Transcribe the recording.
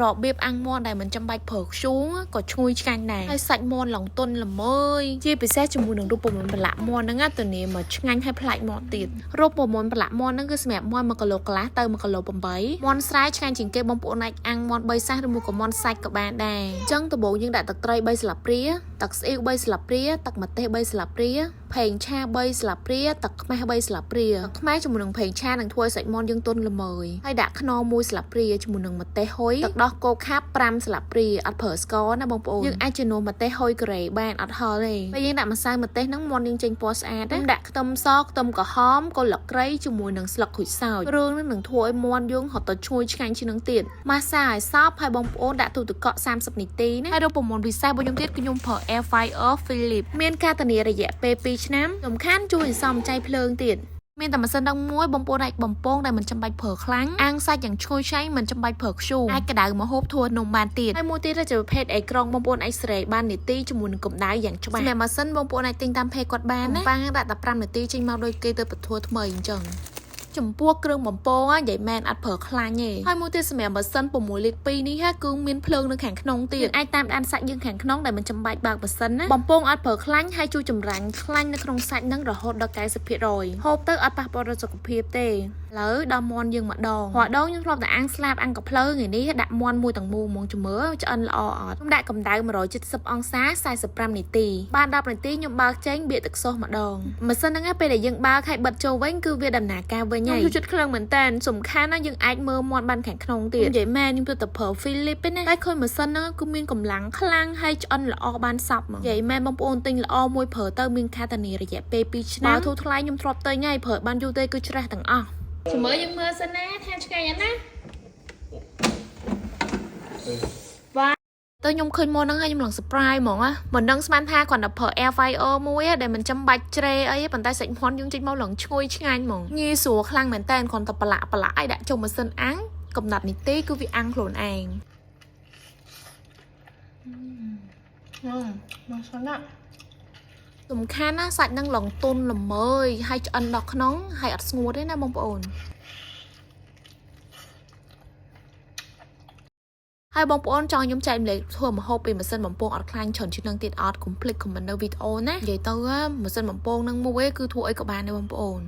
របៀបអាំងមាន់ដែលមិនចាំបាច់ប្រើធ្យូងក៏ឈ្ងុយឆ្ងាញ់ដែរហើយសាច់មាន់ឡើងទន់ល្មើយជាពិសេសជាមួយនឹងរូបមន្តប្រឡាក់មាន់ហ្នឹងណាធានាមកឆ្ងាញ់ហើយប្លែកមាត់ទៀតរូបមន្តប្រឡាក់មាន់ហ្នឹងគឺសម្រាប់មាន់1គីឡូកន្លះទៅ1គីឡូ8មាន់ស្រែឆ្ងាញ់ជាងគេបងប្អូនអាចអាំងមាន់3សាសឬមួយក៏មាន់សាច់ក៏បានដែរអញ្ចឹងដំបូងយើងដាក់ទឹកត្រី3ស្លាបព្រាទឹកស្អ៊ីវ3ស្លាបព្រាទឹកម្ទេស3ស្លាបព្រា ប្រេងឆា3ស្លាបព្រាទឹកខ្មេះ3ស្លាបព្រាទឹកខ្មេះជាមួយនឹងប្រេងឆានឹងធ្វើឲ្យសាច់មាន់យើងទន់ល្មើយហើយដាក់ខ្នុរ1ស្លាបព្រាជាមួយនឹងម្ទេសហុយទឹកដោះគោខាប់5ស្លាបព្រាអត់ប្រើស្ករណាបងប្អូនយើងអាចជំនួសម្ទេសហុយកូរ៉េបានអត់ហល់ទេពេលយើងដាក់ម្សៅម្ទេសហ្នឹងមាន់យើងចេញពណ៌ស្អាតណាដាក់ខ្ទឹមសខ្ទឹមក្រហមគល់ស្លឹកគ្រៃជាមួយនឹងស្លឹកក្រូចសើចរឿងហ្នឹងនឹងធ្វើឲ្យមាន់យើងហត់ទៅឈ្ងុយឆ្ងាញ់ជាងនឹងទៀតម៉ាសាឲ្យសព្វហើយបងប្អូនដាក់ទូទឹកកក30នាទីណាហើយរូបមន្តពិសេសរបស់ខ្ញុំទៀតគឺខ្ញុំប្រើ Air Fryer Philips មានការធានារយៈពេល2ឆ្នាំសំខាន់ជួយសន្សំចៃភ្លើងទៀតមានតែម៉ាស៊ីនដឹងមួយបងប្អូនអាចបំពងដែលមិនចាំបាច់ប្រើខ្លាញ់អាំងសាច់យ៉ាងឈ្ងុយឆ្ងាញ់មិនចាំបាច់ប្រើធ្យូងអាចក្តៅមកហូបធ្វើនំបានទៀតហើយមួយទៀតជាប្រភេទអេក្រង់បងប្អូនអាចសេរីបាននាទីជាមួយនឹងកម្ដៅយ៉ាងច្បាស់សម្រាប់ម៉ាស៊ីនបងប្អូនអាចទិញតាម page គាត់បានណាប៉ាងដាក់តែ5នាទីចេញមកដូចគេទៅពធថ្មីអញ្ចឹងចំពោះគ្រឿងបំពងនិយាយមែនអត់ប្រើខ្លាញ់ទេហើយមួយទៀតសម្រាប់ម៉ាស៊ីន6លីត្រ2នេះគឺមានភ្លើងនៅខាងក្នុងទៀតអាចតាមដានសាច់យើងខាងក្នុងដែលមិនចាំបាច់បើកម៉ាស៊ីនណាបំពងអត់ប្រើខ្លាញ់ហើយជួយចម្រាញ់ខ្លាញ់នៅក្នុងសាច់នឹងរហូតដល់90%ហូបទៅអត់ប៉ះពាល់ដល់សុខភាពទេឥឡូវដល់មាន់យើងម្ដងរាល់ដងយើងធ្លាប់តែអាំងស្លាបអាំងកាភ្លើថ្ងៃនេះដាក់មាន់មួយទាំងមូលហ្មងជំរឿឆ្អិនល្អអត់ខ្ញុំដាក់កម្ដៅ170អង្សា45នាទីបាន10នាទីខ្ញុំបើកចេញបៀកទឹកសុសម្ដងម៉ាស៊ីនហ្នឹងពេលដែលយើងបើកហើយបិទចូលវិញគឺវាដំណើរការវិញហើយខ្ញុំចូលចិត្តខ្លាំងមែនតើសំខាន់ណាយើងអាចមើលមាន់បានខាងក្នុងទៀតនិយាយមែនខ្ញុំទៅតែប្រើ Philips ទេណាតែឃើញម៉ាស៊ីនហ្នឹងគឺមានកម្លាំងខ្លាំងហើយឆ្អិនល្អបានសព្វហ្មងនិយាយមែនបងប្អូនទិញល្អមួយប្រើទៅមានការធានារយៈពេល2ឆ្នាំបើធូរថ្លៃខ្ញុំធ្លាប់ទិញហើយប្រើបានយូរទេគឺច្រេះទាំងអស់ចាំមើលយើងមើលសិនណាថាឆ្ងាញ់អត់ណាវ៉ាទៅខ្ញុំឃើញមាន់ហ្នឹងហើយខ្ញុំឡើង surprise ហ្មងណាមិនដឹងស្មានថាគ្រាន់តែប្រើ air fryer មួយដែលមិនចាំបាច់ជ្រេអីប៉ុន្តែសាច់មាន់យើងចេញមកឡើងឈ្ងុយឆ្ងាញ់ហ្មងងាយស្រួលខ្លាំងមែនតើគ្រាន់តែប្រឡាក់ប្រឡាក់ឲ្យដាក់ចូលម៉ាស៊ីនអាំងកំណត់នីតិគឺវាអាំងខ្លួនឯង មកសិនណា សំខាន់ណាសាច់នឹងឡើងទន់ល្មើយហើយឆ្អិនដល់ក្នុងហើយអត់ស្ងួតទេណាបងប្អូនហើយបងប្អូនចង់ខ្ញុំចែករំលែកធ្វើម្ហូបពីម៉ាស៊ីនបំពងអត់ខ្លាញ់ច្រើនជាងនឹងទៀតអត់កុំភ្លេច comment នៅវីដេអូណានិយាយទៅម៉ាស៊ីនបំពងនឹងមួយគឺធ្វើអីក៏បានដែរបងប្អូន។